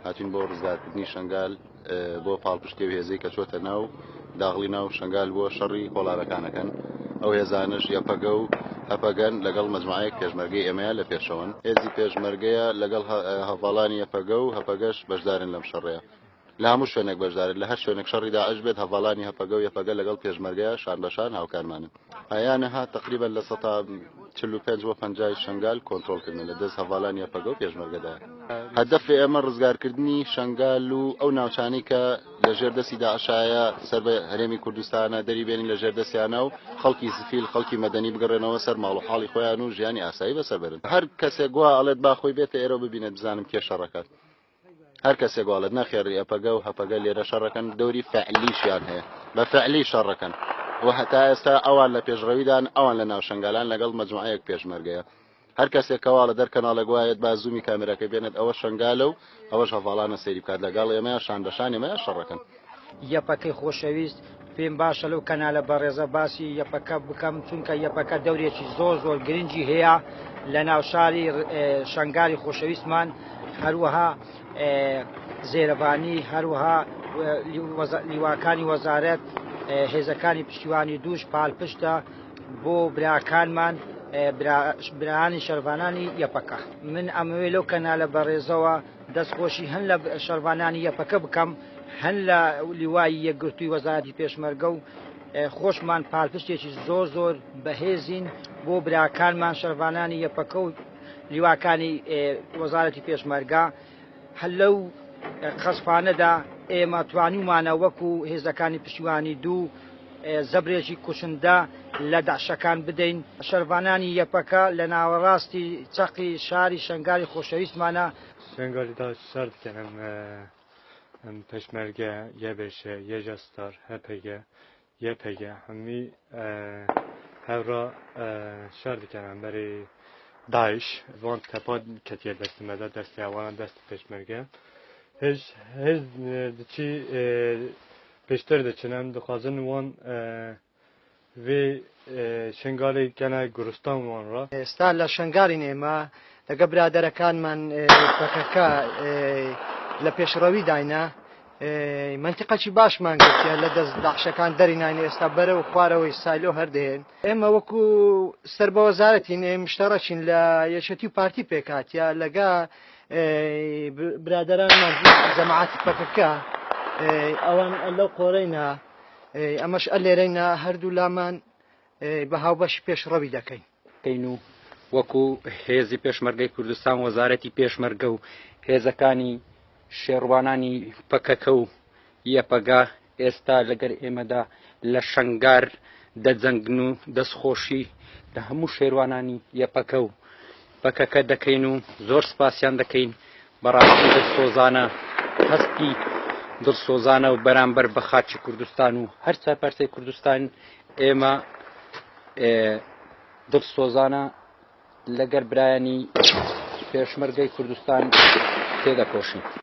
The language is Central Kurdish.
هاتوین بۆ ڕزگارکردنی شەنگال بۆ پاڵپشتی ئەو هێزەی کە چۆتە ناو داغڵی ناو شەنگال بۆ شەڕی کۆڵارەکانەکەن ئەو هێزانەش یەپەگە و هەپەگەن لەگەڵ مەجموعەیەک پێشمەرگەی ئێمەیە لە پێشەوەن هێزی پێشمەرگەیە لەگەڵ هەڤاڵانی یەپەگە و هەپەگەش بەشدارن لەم شەڕەیە لە هەموو شوێنێک بەشدارن لە هەر شوێنێک شەڕی داعش بێت هەڤاڵانی هەپەگە و یەپەگە لەگەڵ پێشمەرگەیە شان بە شان هاوکارمانن. ئایانەها تەقریبەن 45% بۆ 50ی شەنگال کۆنترۆڵ کردنە لە دەست هەڤالانی یەپەگە و پێشمەرگەدایە. هەدەفی ئێمە ڕزگارکردنی شەنگال و ئەو ناوچانەی کە لە ژێر دەستی داعشایە سەر بە هەرێمی کوردستانە دەری بێنین لە ژێر دەستیانە و خەڵکی سفیل خەڵکی مەدەنی بگەڕێنەوە سەر ماڵ و حاڵی خۆیان و ژیانی ئاسایی بەسەر بەرن. هەر کەسێک وا ئەڵێت با خۆی بێتە ئێرە و ببینێت بزانم کێ شەڕەکات. هەر کەسێک واڵێت نەخێر یەپەگە و هەپەگە لێرە شەڕەکەن دەوری فعلیشیان هەیە بە فعلی شەڕەکەن و هەتا ئێستا ئەوان لە پێشڕەویدان ئەوان لە ناو شنگالان لەگەڵ مەجموعەیەک پێشمەرگەیە هەر کەسێک کەواڵە دەر کەناڵێک وایەت با زوومی کامێراکەی بێنێت ئەوە شنگالە و ئەوەش هەڤاڵانە سەیری بکات لەگەڵ ئێمە شان بە شان ئێمە شەڕەکەن. یەپەکەی خۆشەویست پێم باشە لەو کەنالە بەڕێزە باسی یەپەکە بکەم چونکە یەپەکە دەورێکی زۆر زۆر گرنگی هەیە لە ناو شاری شنگالی خۆشەویستمان هەروەها زێرەڤانی هەروەها لیواکانی وەزارەت هێزەکانی پشتیوانی دووش پالپشتە بۆ براکانمان برانی شەرڤانانی یەپەکە من ئەمەوێ لەو کەنالە بەڕێزەوە دەستخۆشی هەن لە شەرڤانانی یەپەکە بکەم هەن لە لیوای یەکگرتووی وەزارەتی پێشمەرگە و خۆشمان پالپشتێکی زۆر زۆر بەهێزین بۆ براکانمان شەرڤانانی یەپەکە و لیواکانی وەزارەتی پێشمەرگە هەر لەو قەزفانەدا ئێمە توانیومانە وەکو هێزەکانی پشتیوانی دوو زەبرێکی کوشندە لە دەعشەکان بدەین. شەرڤانانی یەپەکە لە ناوەڕاستی چەقی شاری شەنگالی خۆشەویستمانە. شەنگالی دا شەر دکەن ئەم ئەم پێشمەرگە یەبەشە یەژا ستار هەپەگە یەپەگە هەمی هەورا شەر دکەن ئەمبەری داعش وان تەپا کەتیە دەست مەدا دەستی ئەوانە دەست پێشمەرگە هێز هێز دچی پێشتر دەچن ئەم دخوازن وان وێ شنگالی کەنە گورستان وان ڕا. ئێستا لە شنگالین ئێمە لەگە برادەرەکانمان پەکەکە لە پێشڕەوی داینە مەنتیقەکی باشمان گرتیە لە دەست داعشەکان دەریناین ئێستا بەرەو خوارەوەی سایلۆ هەردێن ئێمە وەکو سەر بە وەزارەتین مشتەڕەچین لە یەکێتی و پارتی پێکاتە لەگە برادەرانمان جەماعەتی پەکەکە ئەوان لەو قۆرەینا ئەمەش ئەلێرەینا هەردوو لامان بە هاوبەشی پێشڕەوی دەکەین. دەکەین و وەکو هێزی پێشمەرگەی کوردستان وەزارەتی پێشمەرگە و هێزەکانی شێڕوانانی پەکەکە و یەپەگە ئێستا لەگەر ئێمەدا لە شەنگار دەجەنگن و دەستخۆشی لە هەموو شێروانانی یەپەکە و پەکەکە دەکەین و زۆر سپاسیان دەکەین بەڕاستی دڵسۆزانە هەستی دڵسۆزانە و بەرامبەر بە خاکی کوردستان و هەر چارپارچەی کوردستان ئێمە دڵسۆزانە لەگەر برایانی پێشمەرگەی کوردستان تێدەکۆشین.